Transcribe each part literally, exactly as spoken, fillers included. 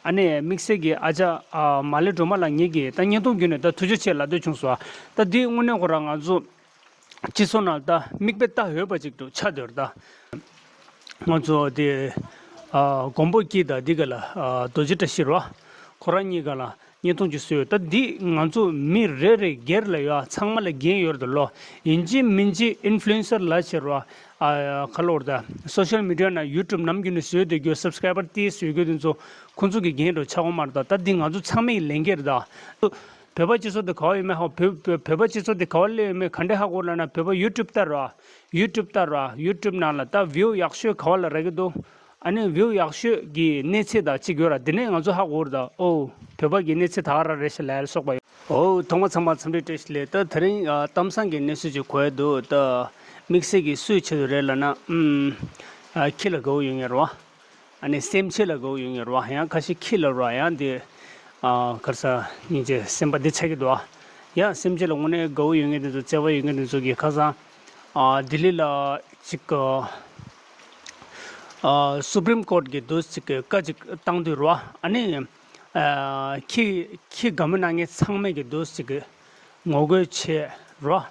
ཨ་ནི་དམིགས་བསལ་གྱི་ཨ་ཅག་ཨ་མ་ལེ་སྒྲོལ་མ་ལགས་ཉིད་ཀྱིས་ད་བརྙན་ཐུང་བརྒྱུད་ནས་ད་ཐུགས་རྗེ་ཆེ་ལབ་འདོད་བྱུང་སོང་། ད་འདི་དངོས་གནས་ཁོ་རང་ང་ཚོ་སྤྱི་ཚོགས་ནང་ད་མིག་དཔེ་ལྟ་འོས་པ་ཅིག་ཏུ་ཆགས་སྡོད་ད། ང་ཚོ་དེ་ཨ་མགོན་པོ་སྐྱིད་དང་འདི་ག་ལ་ཨ་རྡོ་རྗེ་བཀྲ་ཤིས་རོ། ཁོ་རང་གཉིས་ཀ་ལ་བརྙན་ཐུང་ཅིག་བཟོས་ཡོད། ད་འདི་ང་ཚོ་མི་རེ་རེ་སྒེར་ལ་ཡོད། ཚང་མ་ལ་འགན་ཡོད་རེད་ལོ། ཡིན་གཅིག་མིན་གཅིག་ཨིན་ཕུ་ལུ་ཨེན་སར་ལ་བྱེད་རོགས། ཨ་ག་ལོར་ད་སོ་ཤལ་མི་ཌི་ཡ་ན་ཡུ་ཊུབ་ནམ་རྒྱུན་ནས་བཟོས་བསྡད་རྒྱུ་སབ་སི་ཀ་རའི་བར་ཏིས་བཟོས་རྒྱུ་དེ་ཚོ་ཁོང་ཚོ་གི་འགན་རེད་ཆགས་ཀྱི་མ་རེད་ད། ད་འདི་ང་ཚོ་ཚང་མའི་ལས་འགན་རེད་ད། བོད་པ་སྤྱི་ཚོགས་དེ་ག་བ་ཡོད་མེད་ཧ་གོ། བོད་བོད་བོད་པ་སྤྱི་ཚོགས་དེ་ག་བ་སླེབས་ཡོད་མེད་ག་འདྲས་ཧ་གོ་ལབ་ན། བོད་པ་ཡུ་ཊུབ་ལྟ་རོགས། ཡུ་ཊུབ་ལྟ་རོགས། ཡུ་ཊུབ་ནང་ལ་ད་བིའུ་ཡག་ཤོས་ག་བ་ལ་རག་གི་འདུག་ཨ་ནི་བིའུ་ཡག་ཤོས་ཀྱི་གནས་ཚད་དང་གཅིག་ཡོད་ར། དེ་ནས་ང་ཚོ་ཧ་གོ་ར་ད། ཨོ་བོད་པ་གི་གནས་ཚད་ད་ག་རང་རེད་ཤག་ལབ་ཡ་ལ་སོགས་པ་ཡོད། ཨོ་ཐོག་མ་ཚང་མ་འཚམས་འདྲི་བཀྲ་ཤིས་བདེ་ལེགས། ད་དེ་རིང་ཨ་གཏམ་བཟང་གི་གནས་ཚུལ་ཅིག་གོ་ཡ་འདུག་ད་དམིགས་བསལ་གྱི་སུའི་ཆེད་དུ་རེད་ལབ་ན། ཨུམ་ཨ་ཁྱི་ལ་དགའ་བོ་ཡོད་མཁན་རེད་བ། ཨ་ནི་སེམས་ཅན་ལ་དགའ་བོ་ཡོད་མཁན་རེད་བ། ཡང་ཁ་ཤས་ཁྱི་ལ་རེད་བ། ཡང་དེ་ཨ་ག་རེ་ཟ་སྙིང་རྗེ་སེམས་པ་འདི་ཆགས་ཀྱི་འདུག་ཨ། ཡང་སེམས་ཅན་ལ་དངོས་གནས་དགའ་བོ་ཡོད་མཁན་དེ་ཚོ་བརྩེ་བ་ཡོད་མཁན་དེ་ཚོ་གིས་ཁ་སང་ཨ་ལྡི་ལི་ལ་ཅིག་ཨ་སུ་པྲིམ་ཀོརཊ་གི་འདུག་ཅིག་གི་བཀའ་ཅིག་བཏང་དུས་རེད་བ། ཨ་ནི་ཨ་ཁྱི་ཁྱི་དགའ་མོ་གནང་མཁན་ཚང་མས་གི་འདུག་ཅིག་གི་ངོ་རྒོལ་བྱས་རེད་བ།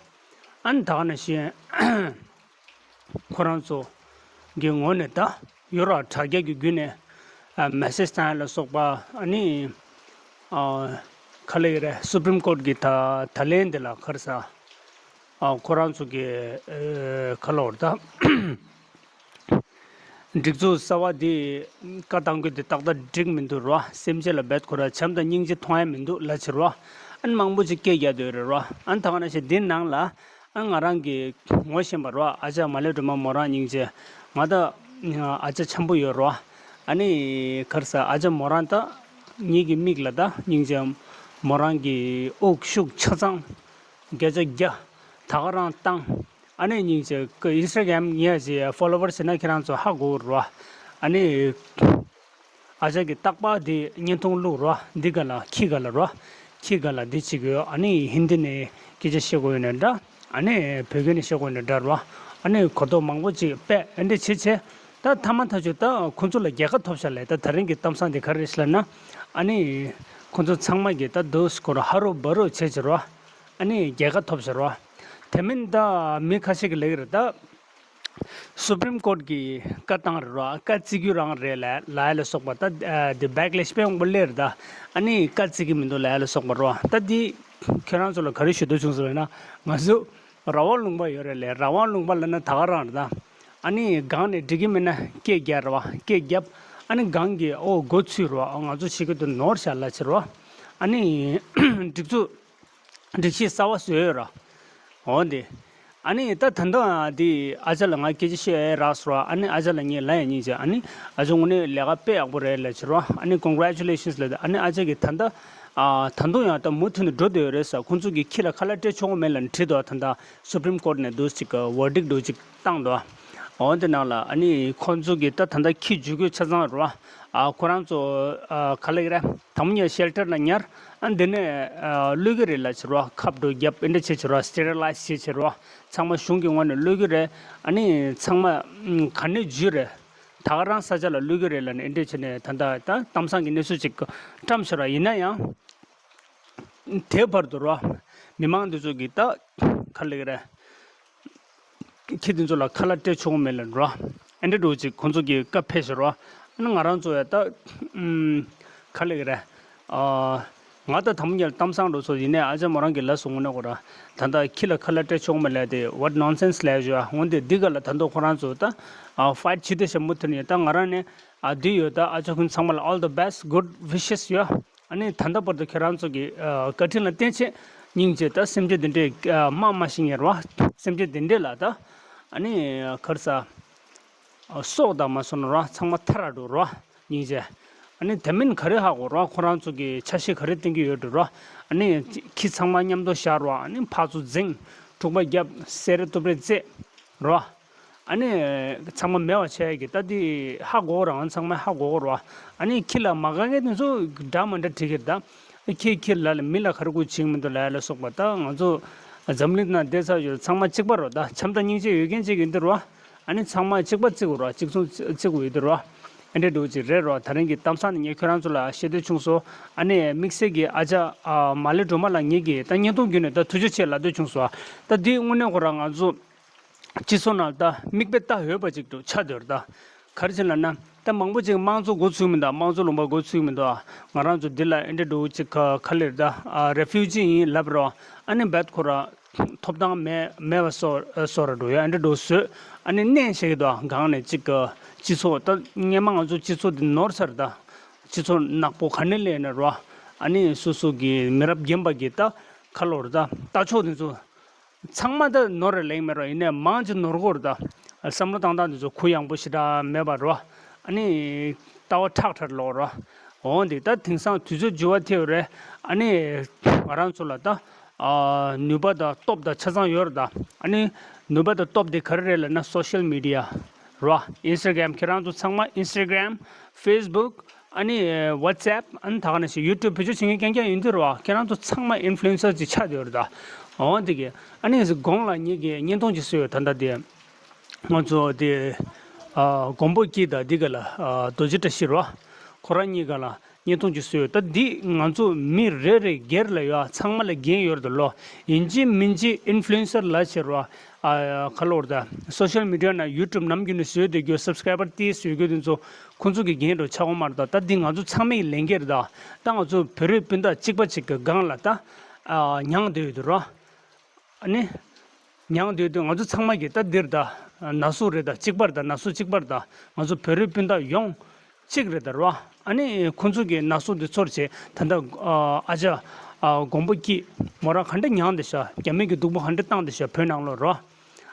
ཨ་ནི་ད་ག་ནང་བཞིན་ཁོ་རང་ཚོ་གི་ངོས་ནས་ད་ཡོ་ར་དྲ་རྒྱ་གི་བརྒྱུད་ནས་ཨ་མེ་སེ་ཇི་བཏང་ཡ་ལ་སོགས་པ། ཨ་ནི་ཨ་ག་ལབ་ཡོད་རེད། སུ་པྲིམ་ཀོརཊ་གི་ད་ད་ལན་འདི་ལ་ག་རེ་ཟ། ཨ་ཁོ་རང་ཚོ་གི་ཨ་ག་ལབ་རེད་ད། སྒྲིག་འཛུགས་གསར་བ་འདི་བཀའ་བཏང་རྒྱུ་དེ་ཏག་ཏག་འགྲིག་མི་འདུག་རོ། སེམས་ཅན་ལ་རྦད་ཁོ་ར་བྱམས་དང་སྙིང་རྗེ་མཐོང་ཡ་མི་འདུག་ལབ་བྱས་རོ། ཨ་ནི་མང་པོ་ཅིག་སྐད་རྒྱག་སྡོད་རེད་རོ། ཨ་ནི་ད་ག་ནང་བཞིན་འདི་ནང་ལ་ཨ་ང་རང་གི་ངོ་ཤེས་པ་རོ། ཨ་ཅག་མ་ལེ་སྒྲོལ་མ་མོ་རང་སྙིང་རྗེ། ང་ད་ཨ་ཅག་འཆམ་པོ་ཡོད་རོ། ཨ་ནི་ག་རེ་ཟ། ཨ་ཅག་མོ་རང་ད་ངེད་ཀྱི་མིག་ལ་ད་སྙིང་རྗེ། མོ་རང་གི་དབུགས་ཤུགས་ཆ་ཚང་བརྒྱ་ཆ་བརྒྱ་ད་ག་རང་བཏང་། ཨ་ནི་སྙིང་རྗེ་ཀི་ཨིན་སི་ཊ་གྷ་རམ་ངས་ཅིག་ཕོ་ལོ་ཝར་ཟེར་ན་ཁྱེད་རང་ཚོ་ཧ་གོ་རོ། ཨ་ནི་ཨ་ཅག་གི་རྟག་པར་འདི་བརྙན་ཐུང་བླུགས་རོ། འདི་ག་ལ་ཁྱི་ག་ལ་རོ། ཁྱི་ག་ལ་འདི་བྱེད་དགོས། ཨ་ནི་ཧིན་དི་ནས་སྐད་ཆ་བཤད་དགོས་ཡོད་ན་འདྲ། ཨ་ནི་བོད་སྐད་ནས་བཤད་དགོས་ཡོད་ན་འདྲ་རོ། ཨ་ནི་གོ་རྟོགས་མང་པོ་ཅིག་སྤེལ་ཨེ་འདྲ་བྱེད་བྱས། ད་ཐ་མ་ཐག་ཆོད་ད་ཁོང་ཚོ་ལ་རྒྱལ་ཁ་ཐོབ་ཤག་ལས། ད་ད་རིང་གི་གཏམ་བཟང་འདི་ག་རེ་རེད་ལབ་ན། ཨ་ནི་ཁོང་ཚོ་ཚང་མ་གིས་ད་འདུག་སྐོར་ཧ་རོ་བ་རོ་བྱས་བྱས་རོ། ཨ་ནི་རྒྱལ་ཁ་ཐོབ་ཤག་རོ། དེ་མིན་ད་མི་ཁ་ཤས་ཀྱིས་ལབ་ཀྱི་རེད་ད། སུ་པྲིམ་ཀོརཊ་གི་བཀའ་བཏང་རེད་རོ། བཀའ་བརྩི་རྒྱུ་རང་རེད་ལ་ལབ་ཡ་ལ་སོགས་པ། ད་ཨ་དེ་བེག་ལེ་ཤི་དཔེ་མང་པོ་སླེབས་རེད་ད། ཨ་ནི་བཀའ་བརྩི་གི་མི་འདུག་ལབ་ཡ་ལ་སོགས་པ་རོ། ད་འདི་ཁྱེད་རང་ཚོ་ལ་ག་རེ་ཞུ་འདོད་བྱུང་སོང་ལབ་ན། ང་ཚོ་རང་དབང་ལུང་པ་ཡོད་རེད་ལས། རང་དབང་ལུང་པ་ལབ་ན་ད་ག་རང་རེད་ད། ཨ་ནི་སྒང་ནས་འགྲིག་གི་མེད་ན་སྐད་རྒྱག་རེད་བ། སྐད་རྒྱབ། ཨ་ནི་སྒང་གིས་ཨོ་མགོ་ཚོས་རེད་བ། ང་ཚོ་བྱེད་ཀྱི་འདུག་ནོར་བཞག་ལབ་བྱས་རེད་བ། ཨ་ནི་སྒྲིག་འཛུགས་སྒྲིག་གཞི་གསར་བ་བཟོས་ཡོད་ར། འོ་འདི། ཨ་ནི་ད་ད་ལྟ་འདི་ཨ་ཅག་ལ་ང་སྐད་ཆ་བཤད་ཡས་རག་སོང་ར། ཨ་ནི་ཨ་ཅག་ལ་ངས་ལབ་ཡ་སྙིང་རྗེ། ཨ་ནི་ཨ་ཅག་དངོས་གནས་ལས་ཀ་དཔེ་ཡག་པོ་རེད་ལབ་བྱས་ར། ཨ་ནི་ཀོང་གྷི་རེ་ཅུ་ལེ་ཤན་སི་ལབ། ཨ་ནི་ཨ་ཅག་གིས་ད་ལྟ་ཨ་ད་དུང་ཡང་ད་མུ་མཐུད་ནས་འགྲོ་བསྡད་ཡོད་རེད་ཟེར། ཁོང་ཚོ་གིས་ཁྱི་ལ་ཁ་ལག་སྤྲད་ཆོག་གི་མེད་ལབ་ནས་བྲིས་འདུག་ད་ལྟ་སུ་པྲིམ་ཀོརཊ་ནས་འདུག་ཅིག་གི་ཝར་ཌིག་འདུག་ཅིག་བཏང་འདུག་འོ་འདི་ནང་ལ་ཨ་ནི་ཁོང་ཚོ་གིས་ད་ད་ལྟ་ཁྱི་འཇུ་དགོས་ཆ་ཚང་རེད་བ། ཨ་ཁོ་རང་ཚོ་ཨ་ག་ལབ་ཀྱི་རེད། དང་པོ་ཉིད་ཤེལ་ཊར་ལ་ཉར། ཨ་འདི་ནས་ཨ་གློད་ཀྱི་རེད་ལབ་བྱས་རོ། ཁབ་དོ་རྒྱབ་ཨེ་འདྲ་བྱས་བྱས་རོ། སི་ཊི་རི་ལའི་ཛི་བྱས་བྱས་རོ། ཚང་མ་གཞུང་གི་ངོས་ནས་གློད་ཀྱི་རེད། ཨ་ནི་ཚང་མ་ཨམ་ག་ནས་འཇུས་རེད། ད་ག་རང་ས་ཆ་ལ་གློད་ཀྱི་རེད་ལབ་ནས་ཨེ་འདྲ་བྱས་ནས་ད་ལྟ་ད་གཏམ་བཟང་གི་གནས་ཚུལ་ཅིག་བཀྲམ་བྱས་རོ། ཡིན་ན་ཡང་དེའི་བར་དུ་རོ། མི་མང་འདི་ཚོ་གིས་ད་ག་ལབ་ཀྱི་རེད། ཁྱི་དེ་ཚོ་ལ་ཁ་ལག་སྤྲད་ཆོག་གི་མེད་ལབ་རོ། ཨེ་འདྲ་འདྲ་བོ་ཅིག་ཁོང་ཚོ་གིས་བཀའ་ཕེབས་ཤག་རོ། ཨ་ནི་ང་རང་ཚོ་ཡ་ད་ཨུམ་ག་ལབ་ཀྱི་རེད། ཨ་ང་ད་དམ་ཉལ་གཏམ་བཟང་འགྲོ་ཚོ་ཡིན་ནའི་ཨ་ཅག་མོ་རང་གིས་ལབ་སོང་ངོ་ནས་ཁོ་ར། ད་ལྟ་ཁྱི་ལ་ཁ་ལག་སྤྲད་ཆོག་གི་མེད་ལབ་དེ་what nonsense ལབ་ཞུ་ཨ། འོན་ཏེ་འདི་ག་ལ་ད་དུང་ཁོ་རང་ཚོ་ད་ཨ་ཕའིཊ་བྱེད་དེ་ཤ་མུ་མཐུད་ནས་ད་ང་རང་ནས་ཨ་འདི་ཡོད། ད་ཨ་ཅག་ཁོང་ཚང་མ་ལ་all the best, good wishes ཡོད། ཨ་ནི་ད་ལྟ་བར་དུ་ཁྱེད་རང་ཚོ་གི་ཨ་བཀའ་དྲིན་ལ་བརྟེན་བྱས་སྙིང་རྗེ་ད་སེམས་ཅན་དེ་འདྲས་ཨ་མ་མ་ཤི་ངེར་བ། སེམས་ཅན་དེ་འདྲས་ལ་ད་ཨ་ནི་ག་རེ་ཟ་ཨ་སྲོག་དང་མ་སོང་ནོ་ར་ཚང་མ་ཐར་ར་འགྲོ་ར་སྙིང་རྗེ། ཨ་ནི་དེ་མིན་ག་རེ་ཧ་གོ་ར། ཁོ་རང་ཚོ་གི་ཆ་ཤས་ག་རེ་བསྟན་གི་ཡོད་འགྲོ་ར། ཨ་ནི་ཁྱི་ཚང་མ་མཉམ་དུ་བཞག་ར། ཨ་ནི་ཕར་ཚུར་འཛིང་། འཁྲུག་པ་བརྒྱབ། བསད་རེས་གཏུབ་རེས་རྩེད་ར། ཨ་ནི་ཚང་མ་མེད་པ་བྱས་ཀྱི་ད་འདི་ཧ་གོ་རང་ཚང་མ་ཧ་གོ་ར། ཨ་ནི་ཁྱི་ལ་མ་དགའ་མཁན་དེ་ཚོ་འདྲ་མི་འདྲ་བྲིས་ཀྱི་ད། ཁྱི་ཁྱི་ལ་ལ་མི་ལ་ག་རེ་དགོས་བྱེད་མི་འདུག་ལ་ལ་སོགས་པ། ད་ང་ཚོ་འཛམ་གླིང་ནང་བསྡད་ཚར་ཡོད་ཚང་མ་གཅིག་པ་ར། ད་བྱམས་དང་སྙིང་རྗེ་ཡོད་མཁན་གཅིག་ཡིན་འདི་ར། ཨ་ནི་ཚང་མ་གཅིག་པ་བརྩི་དགོས་ར། གཅིག་མཚུངས་བརྩི་དགོས་ཡོད་འདི་ར། ཨེ་འདྲ་འདྲ་བོ་ཅིག་རེད་རོ། ད་རིང་གི་གཏམ་བཟང་ནི་ངས་ཁྱོད་རང་ཚོ་ལ་བཤད་འདོད་བྱུང་སོང་། ཨ་ནི་དམིགས་བསལ་གྱི་ཨ་ཅག་ཨ་མ་ལེ་སྒྲོལ་མ་ལགས་ངེད་ཀྱིས་ད་བརྙན་ཐུང་བརྒྱུད་ནས་ད་ཐུགས་རྗེ་ཆེ་ལབ་འདོད་བྱུང་སོང་ཨ། ད་འདི་དངོས་གནས་ཁོ་རང་ང་ཚོ་སྤྱི་ཚོགས་ནང་ད་མིག་དཔེ་ལྟ་འོས་པ་ཅིག་ཏུ་ཆགས་བསྡད་ཡོད་རེད་ད། ག་རེ་བྱས་ལབ་ན། ད་མང་པོ་ཅིག་དམངས་གཙོ་མགོ་ཚོས་མི་འདུག་དམངས་གཙོ་ལུང་པ་མགོ་ཚོས་མི་འདུག་ང་རང་ཚོ་འདི་ལ་ཨེ་འདྲ་འདྲ་བོ་ཅིག་ག་ག་ལེར་ད་ཨ་རེ་ཕིའུ་ཇི་ཡིན་ལབ་རོགས། ཨ་ནི་བད་ཁོ་ར་ཐོབ་ཐང་མེད་མེད་པ་སོ་སོ་ར་འགྲོ་ཡ་ཨེ་འདྲ་འདྲ་བོ་བཟོས། ཨ་ནི་གནས་བྱེད་ཀྱི་འདུག་སྒང་ནས་ཅིག་ག་སྤྱི་ཚོགས་ད་སྔན་མ་ང་ཚོ་སྤྱི་ཚོགས་འདི་ནོར་ཚར་ད། སྤྱི་ཚོགས་ནག་པོ་ག་ནས་སླེབས་ན་རོ། ཨ་ནི་སོ་སོ་གི་མི་རབས་རྒན་པ་གི་ད་ཁ་ལོར་ད་ལྟ་ཕྱོགས་འདི་ཚོ། ཚང་མ་ད་ནོར་རེ་ལེགས་མེད་རོ། ཡིན་ནའི་མང་ཆེ་ནོར་གོ་རེད་ད། བསམ་བློ་བཏང་སྟངས་འདི་ཚོ་གུ་ཡངས་པོ་ཞེ་དྲག་མེད་པ་རོ། ཨ་ནི། ལྟ་བ་ཁྲག་ཁྲག་ལོག་རོ། འོང་འདི་ད་དེང་སང་དུས་ཚོད་འགྱུར་བ་ཐེབས་རེད། ཨ་ནི། ང་རང་ཚོ་ལ་ད། ནུས་པ་དང་སྟོབས་དང་ཆ་ཚང་ཡོད་རེད་ད། ཨ་ནི། ནུས་པ་དང་སྟོབས་དེ་ག་རེ་རེད་ལབ་ན་སོ་ཤལ་མི་ཌི་ཡ། རོ། ཨིན་སི་ཊ་གྷ་རམ་ཁྱེད་རང་ཚོ་ཚང་མ་ཨིན་སི་ཊ་གྷ་རམ། ཕེ་སི་བུག་ཨ་ནི་ཝ་ཊི་སི་ཨེབ་ཨ་ནི་ད་ག་ནང་བཞིན་ཡུ་ཊུབ་བེད་སྤྱོད་བྱེད་མཁན་རྐྱང་རྐྱང་ཡིན་དུས་རེད་བ། ཁྱེད་རང་ཚོ་ཚང་མ་ཨིན་ཕུ་ལུ་ཨེན་སར་ཅིག་ཆགས་བསྡད་ཡོད་རེད་ད། འོ་འདི་གི་ཨ་ནི་གོང་ལ་ངེད་ཀྱིས་བརྙན་ཐུང་ཅིག་བཟོས་ཡོད་ད་ལྟ་དེ། ང་ཚོ་དེ་ཨ་མགོན་པོ་སྐྱིད་དང་འདི་ག་ལ་ཨ་རྡོ་རྗེ་བཀྲ་ཤིས་རེད་བ། ཁོ་རང་གཉིས་ཀ་ལ་བརྙན་ཐུང་ཅིག་བཟོས་ཡོད་ད། འདི་ང་ཚོ་མི་རེ་རེ་སྒེར་ལ་ཡོད་ཚང་མ་ལ་འགན་ཡོད་རེད་ད་ལོ། ཡིན་གཅིག་མིན་གཅིག་ཨིན་ཕུ་ལུ་ཨེན་སར་ལ་བྱེད་རེད་བ། ཨ་ག་ལབ་དགོས་རེད་ད། སོ་ཤལ་མི་ཌི་ཡ་ནང་ཡུ་ཊུབ་ནམ་རྒྱུན་ནས་བཟོས་བསྡད་རྒྱུ་སབ་སི་ཀ་རའི་བར་དེ་བཟོས་རྒྱུ་དེ་ཚོ། ཁོང་ཚོ་གི་འགན་འགྲོ་ཆགས་འོང་མ་རེད་ད། ད་འདི་ང་ཚོ་ཚང་མའི་ལས་འགན་རེད་ད། ད་ང་ཚོ་བོད་རིགས་སྤུན་ཟླ་གཅིག་པ་གཅིག་གི་སྒང་ལ་ད། ཨ་མྱངས་བསྡད་ཡོད་དུ་རོ། ཨ་ནི། མྱངས་བསྡད་དུས་ང་ཚོ་ཚང་མ་གི་ད་འདིར་ད། ན་ཟུག་རེད་ད་གཅིག་པ་རེད་ད་ན་ཟུག་གཅིག་པ་རེད་ད། ང་ཚོ་བོད་རིགས་སྤུན་ཟླ་ཡོངས་གཅིག་རེད་ད་རོ། ཨ་ནི་ཁོང་ཚོ་གི་ན་ཟུག་འདི་ཚོར་བྱས་ད་ད་ཨ་ཅག་ཨ་མགོན་པོ་སྐྱིད་མོ་རང་ག་འདྲ་མྱངས་བསྡད་ཤག་རྒྱ་མི་གི་སྡུག་པོ་ག་འདྲ་བཏང་བསྡད་ཤག་བོད་ནང་ལོགས་རོ།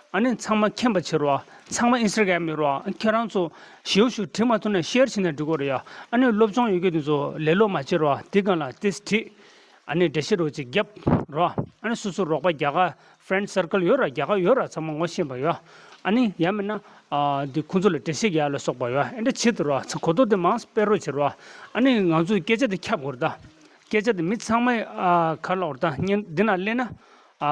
ཨ་ནི་ཚང་མ་མཁྱེན་པ་བྱེད་རོགས། ཚང་མ་ཨིན་སི་ཊ་གྷ་རམ་ཡོད་རོགས། ཁྱེད་རང་ཚོ་ཞེའུ་ཞུ་བྲིས་མ་ཐུབ་ན་ཤེར་བྱས་ན་འགྲིག་གོ་རེད་ཡ། ཨ་ནི་སློབ་སྦྱོང་ཡོད་རྒྱུ་དེ་ཚོ་ལེ་ལོ་མ་བྱེད་རོགས། དེ་སྒང་ལ་ཏིས་བྲིས། ཨ་ནི་འགྲེལ་བཤད་རོགས་ཅིག་རྒྱབ་རོགས། ཨ་ནི་སོ་སོ་རོགས་པ་རྒྱ་གར་ཕི་རེན་ཌི་སར་ཀལ་ཡོད་ར་རྒྱ་གར་ཡོད་ར་ཚང་མ་ངོ་ཤེས་པ་ཡོད། ཨ་ནི་ཡང་མིན་ན་ཨ་འདི་ཁོང་ཚོ་ལ་འགྲེལ་བཤད་རྒྱག་ལ་སོགས་པ་ཡོད། ཨ་འདྲ་བྱེད་དུ་རོགས། གོ་རྟོགས་དེ་མང་སྤེལ་རོགས་བྱེད་རོགས། ཨ་ནི་ང་ཚོས་སྐད་ཆ་དེ་ཁྱབ་དགོས་རེད་ད། སྐད་ཆ་དེ་མི་ཚང་མས་ཨ་ག་ལབ་དགོས་རེད་ད། བརྙན་འདི་ན་སླེབས་ན། ཨ་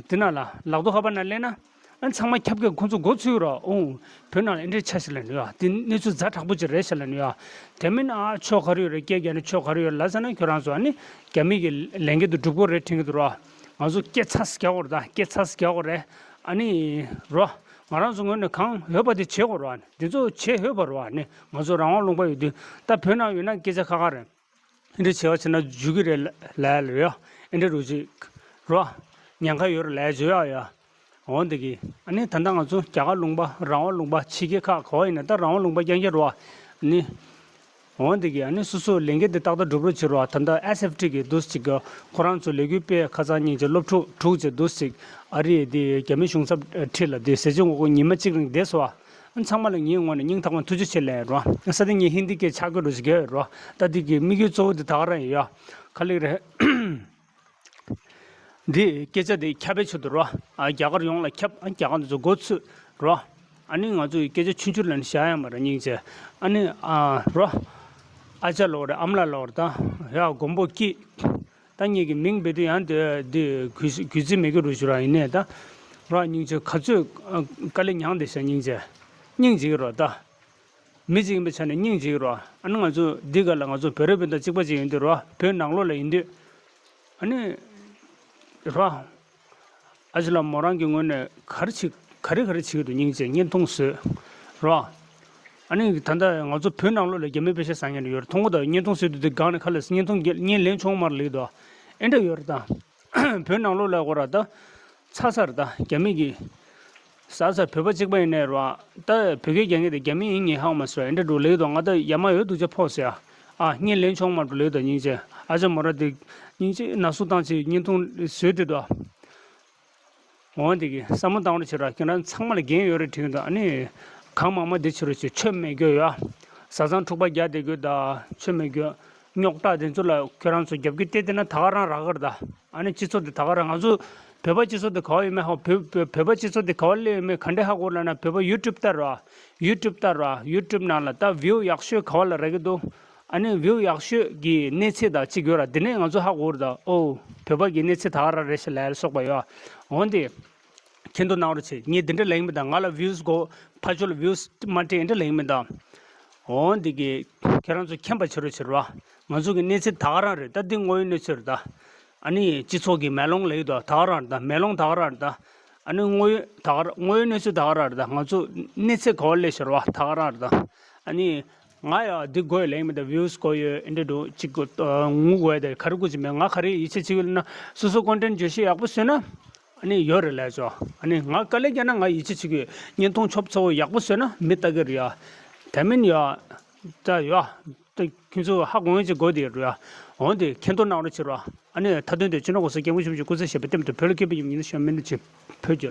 འདི་ན་ལ་ལག་ཐོག་ཁ་པར་ན་སླེབས་ན། ཨ་ཚང་མ་ཁྱབ་ཀྱི་ཁོང་ཚོ་མགོ་ཚོས་ར་ཨོ། བོད་ནང་ལ་ཨེ་འདྲའི་ཆ་ཞིག་ལ་ནུས་ཨ། དེ་གནས་ཚུལ་ཛ་དྲག་པོ་ཅིག་རེད་ཤག་ལ་ནུས་ཨ། དེ་མིན་ཨ་ཕྱོགས་ག་རེ་ཡོད་རེད། སྐད་རྒྱག་ནས་ཕྱོགས་ག་རེ་ཡོད་རེད་ལབ་ཟེར་ན་ཁྱོད་རང་ཚོ་ཨ་ནི་རྒྱ་མི་གི་ལས་འགན་དུ་སྒྲུབ་དགོས་རེད་དྲན་གྱི་འདུག་ར། ང་ཚོ་སྐད་ཚ་ཟིག་རྒྱག་དགོས་རེད་ད། སྐད་ཚ་ཟིག་རྒྱག་དགོས་རེད། ཨ་ནི་རོ། ང་རང་ཚོ་ངོས་ནས་གང་འོས་པ་དེ་བྱེད་དགོས་རོ། ཨ་ནི་འདི་ཚོ་བྱེད་འོས་པ་རོ། ཨ་ནི་ང་ཚོ་རང་དབང་ལུང་པ་ཡོད་དུས་ད་བོད་ནང་ཡོད་ན་སྐད་ཆ་ཁ་ཁ་རེད། འདི་བྱས་པ་བྱས་ན་འཇུ་གི་རེད་ལ་ལ་ཡ། ཨེ་འདྲ་རུ་ཅིག་རོ། ཉེན་ཁ་ཡོད་རེད་ལ་ཡ་བརྗོད་ཡག་ཡ། འོ་འདི་གི་ཨ་ནི་ད་ལྟ་ང་ཚོ་རྒྱ་གར་ལུང་པ་རང་དབང་ལུང་པ་ཕྱི་རྒྱལ་ཁག་ག་བ་ཡིན་ན་ད་རང་དབང་ལུང་པ་རྐྱང་རྐྱང་རོ། ཨ་ནི། འོ་འདི་གི་ཨ་ནི་སོ་སོ་ལས་འགན་དེ་ཏག་ཏག་སྒྲུབ་རོགས་བྱེད་རོགས། ད་ལྟ་ཨེས་ཨེཕ་ཊི་གི་འདུག་ཅིག་གི་ཁོ་རང་ཚོ་ལས་འགུལ་སྤེལ་ཁ་སང་ཉིན་གྱི་སློབ་ཕྲུག་དྲུག་ཅིག་འདུག་ཅིག་ཨ་རི་དེ་རྒྱ་མི་གཞུང་ཚབ་ཁྲི་ལ་དེ་ཟས་བཅད་ངོ་རྒོལ་ཉི་མ་གཅིག་རིང་བསྡད་སོང་བ། ཚང་མ་ལ་ངའི་ངོས་ནས་སྙིང་ཐག་པ་ཐུགས་རྗེ་ཆེ་ལན་རོ། ས་དེ་ངས་ཧིན་དི་སྐད་ཆ་སྐད་རོ་ཞིག་རྒྱག་ཡོད་རོ། ད་འདི་གི་དམིགས་ཡུལ་གཙོ་བོ་འདི་ད་ག་རང་ཡིན་ཡ། ག་ལེགས་རེད། འདི་སྐད་ཆ་འདི་ཁྱབ་པའི་ཆེད་དུ་རོ། ཨ་རྒྱ་གར་ཡོངས་ལ་ཁྱབ། ཨ་རྒྱ་གར་འདི་ཚོ་མགོ་ཚོས་རོ། ཨ་ནི་ང་ཚོ་ཡི་སྐད་ཆ་ཆུང་ཆུང་ལ་ནི་བཞག་ཡ་མ་རེད་སྙིང་རྗེ། ཨ་ནི་ཨ་རོ། ཨ་ཅག་ལོག་རེད། ཨ་མ་ལགས་ལོག་རེད་ད། ཡ་མགོན་པོ་སྐྱིད། ད་ངེད་ཀྱི་མིང་འབོད་དུས་ཡང་དེ་དེ་གུས་གུས་བརྩི་མེད་ཀྱི་རུ་ཞུ་ར་ཡིན་ནས་ད། ར་སྙིང་རྗེ་ག་ཚོད་དཀའ་ལས་མྱངས་བསྡད་ཤག་སྙིང་རྗེ། སྙིང་རྗེ་གི་རོ་ད། མི་གཅིག་ཡིན་པའི་ཆ་ནས་སྙིང་རྗེ་གི་རོ། ཨ་ནི་ང་ཚོ་འདི་ག་ལ་ང་ཚོ་བོད་རིགས་སྤུན་ཟླ་གཅིག་པ་གཅིག་ཡིན་དུས་རོ། བོད་ནང་ལོགས་ལ་ཡིན་དུས། ཨ་ནི། རོ། ཨ་ཅེ་ལགས་མོ་རང་གི་ངོས་ནས་ག་རེ་བྱེད་ག་རེ་ག་རེ་བྱེད་ཀྱི་འདུག་སྙིང་རྗེ་བརྙན་ཐུང་བཟོས། རོ། ཨ་ནི་ད་ལྟ་ང་ཚོ་བོད་ནང་ལོགས་ལ་རྒྱ་མི་པེ་ཤ་ཟ་མཁན་ཡོད་རེད། མཐོང་གི་འདུག་བརྙན་ཐུང་བཟོས་དུས་དེ་སྒང་ནས་ཁ་ལས་བརྙན་ཐུང་བརྙན་ལེན་བྱུང་མ་རེད་ལེགས་འདུག་ཨེ་འདྲ་ཡོད་རེད་ད། བོད་ནང་ལོགས་ལ་གོ་ར་ད། ཚ་ཚ་རེད་ད་རྒྱ་མི་གི། ཟ་ཟ་བོད་པ་གཅིག་པ་ཡིན་ནའི་རོ། ད་བོད་སྐད་རྒྱག་མཁན་དེ་རྒྱ་མི་ཡིན་ངས་ཧ་གོ་མ་སོང་། ཨེ་འདྲ་འདུག་ལེགས་འདུག་ང་ད་ཡ་མ་ཡོད་འདུག་ཅེས་ཕོག་ཟེར་ཡ། ཨ་བརྙན་ལེན་བྱུང་མ་འདུག་ལེགས་འདུག་སྙིང་རྗེ། ཨ་ཅག་མོ་ར་དེ་སྙིང་རྗེ་ན་ཟུག་བཏང་བྱས་བརྙན་ཐུང་བཟོས་དུས་དོ། འོ་དེ་གི་བསམ་བློ་བཏང་རོགས་བྱེད་རོགས། ཁྱེད་རང་ཚང་མ་ལ་འགན་ཡོད་རེད་དྲན་གྱི་འདུག་ཨ་ནི། གང་མང་མང་དེ་བྱེད་རོགས་བྱེད། ཆོས་མེད་རྒྱུ་ཡོད། བཟའ་ཚང་འཁྲུག་པ་རྒྱག་བསྡད་རྒྱུ་དང་ཆོས་མེད་རྒྱུ། རྙོག་དྲ་དེ་ཚོ་ལ་ཁྱོད་རང་ཚོ་རྒྱབ་སྐྱོར་སྟེར་བསྡད་ན་ད་ག་རང་རག་གི་རེད་ད། ཨ་ནི་སྤྱི་ཚོགས་དེ་ད་ག་རང་ང་ཚོ་བོད་པ་སྤྱི་ཚོགས་དེ་ག་བ་ཡོད་མེད་ཧ་གོ། བོད་བོད་བོད་པ་སྤྱི་ཚོགས་དེ་ག་བ་སླེབས་ཡོད་མེད་ག་འདྲས་ཧ་གོ་ལབ་ན་བོད་པ་ཡུ་ཊུབ་ལྟ་རོགས། ཡུ་ཊུབ་ལྟ་རོགས། ཡུ་ཊུབ་ནང་ལ་ད་བིའུ་ཡག་ཤོས་ག་བ་ལ་རག་གི་འདུག་ཨ་ནི་བིའུ་ཡག་ཤོས་ཀྱི་གནས་ཚད་དང་གཅིག་ཡོད་ར། དེ་ནས་ང་ཚོ་ཧ་གོ་ར་ད། ཨོ། བོད་པ་གི་གནས་ཚད་ད་ག་རང་རེད་ཤག་ལབ་ཡ་ལ་སོགས་པ་ཡོད། འོན་ཏེ། མཁྱེན་རྟོགས་གནང་རོགས་བྱེད། ངས་འདི་འདྲ་ལབ་ཀྱི་མེད་ད། ང་ལ་བིའུ་སི་དགོས། ཕར་ཕྱོགས་ལ་བིའུ་སི་མ་སྤྲད་འདི་འདྲ་ལབ་ཀྱི་མེད་ད། འོ་འདི་གི་ཁྱེད་རང་ཚོ་མཁྱེན་པ་བྱེད་རོགས་བྱེད་རོགས། ང་ཚོ་གི་གནས་ཚུལ་ད་ག་རང་རེད། ད་འདི་དངོས་ཡོད་གནས་ཚུལ་རེད་ད། ཨ་ནི་སྤྱི་ཚོགས་ཀྱི་མེ་ལོང་ལབ་ཡོད་དོ། ད་ག་རང་རེད་ད། མེ་ལོང་ད་ག་རང་རེད་ད། ཨ་ནི་དངོས་ཡོད་ད་ག་རང་། དངོས་ཡོད་གནས་ཚུལ་ད་ག་རང་རེད་ད། ང་ཚོ་གནས་ཚུལ་ག་བ་སླེབས་བྱེད་རོགས། ད་ག་རང་རེད་ད། ཨ་ནི་ང་ཡང་འདི་དགོས་ལེགས་མི་ད། ཝིའུ་སི་དགོས་ཡོད། ཨེ་འདྲ་འདུག་ཅིག་དགོས། ཨ། ངུ་དགོས་ཡ་དེ་ག་རེ་དགོས་ཀྱི་མེད། ང་ག་རེ་ཡིད་ཆེས་བྱེད་ཀྱི་ཡོད་ལབ་ན། སོ་སོ་ཀོན་ཊེན་ཊི་བརྗོད་གཞི་ཡག་པོ་བཟོས་ན། ཨ་ནི་ཡོད་རེད་ལབ་ཆོག་ཨ་ནི་ང་དཀའ་ལས་བརྒྱབ་ན་ང་ཡིད་ཆེས་བྱེད་ཀྱི་ཡོད། བརྙན་ཐུང་ཆོབ་ཚ་བོ་ཡག་པོ་བཟོས་ན་མི་ལྟ་གི་རེད་ཡ། དེ་མིན་ཡ། ད་ཡ། ད་ཁྱེད་ཚོ་ཧ་གོ་མཁན་ཅིག་དགོས་དེ་རེད་ཡ། འོ་དེ་མཁྱེན་རྟོགས་གནང་རོགས་བྱེད་རོགས། ཨ་ནི་མཐའ་དོན་དེ་སྤྱི་ནོར་༸གོང་ས་༸སྐྱབས་མགོན་ཆེན་པོ་མཆོག་སྐུ་ཚེ་ཞབས་པད་བརྟན་པོ་དང་། བོད་ལ་སྐྱིད་པ་ཡོང་བ་ཡིན་ན་ཤོག་སྨོན་འདུན་ཆེ། བོད་རྒྱལ་ལོ།